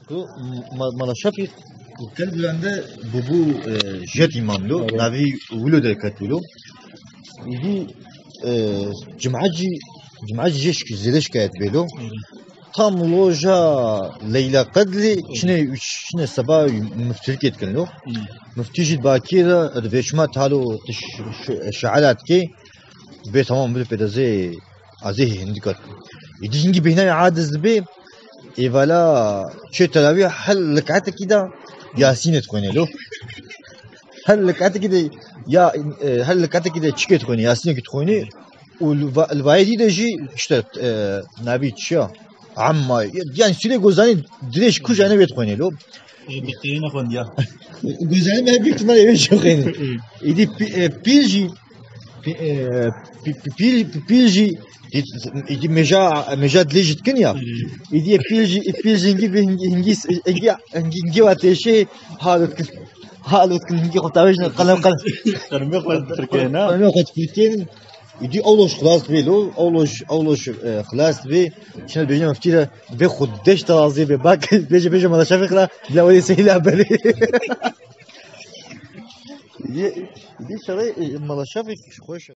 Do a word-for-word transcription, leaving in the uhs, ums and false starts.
Ku ma-, Mala Şefîq û Kelbilan de bûbû, e, jet îmam lo, Evet. navî wilo derket wilo. Îdî, e, cimacî, cimacî jê şik-, zêde şikayet bê lo. Evet. Tam loja Leyla Qedrî Evet. çine, çine seba müftülük etkin lo. Evet. Müftü jî bakî de, di vêçma talo tiş-, ş-, şealat ki, bê tamam bir pedazê. Azê hindikat. Îdî hingî bêhna adiz dibê, êvala çê terawî her likatekî de Yasînê dixwêne lo. Her likatekî de ya, e, her likatekî de çikê dixwêne, Yasînekî dixwêne. Û li va-, li vayê dî de jî işte, e, nabî çi ya? Amma, yani sîrê gozanî dirêj kuj ene vê dixwêne lo. Ê, bi qeyî nexwendiya. Gozanî me büyük ihtimal eve jî xwêne. Hı. Îdî pi-, e, pîl jî, pi-, e, pi-, pi-, pîl, pi-, pîl jî, îdî, îdî mêja, mêja dilê jî dikin ya. Hı. Îdî pîl jî, pîl jî hingî, hingî, hingî, hingî, hingî wa têşê halo dikin. Halo dikin, hingî xwe tavêjin, qelem, qelem. Qelmê xwe firkêne. Qelmê xwe firkêne. Îdî ewloş xilas dibê lo, ewloş, ewloş, e, xilas dibê. Çine bêjin meftî re, dibê xwe deş terazî bê. Bak, bêje, bêje Mala Şefîq la, bila welê seyla berê. Îdî, îdî şerê, e, Mala Şefîq xweş.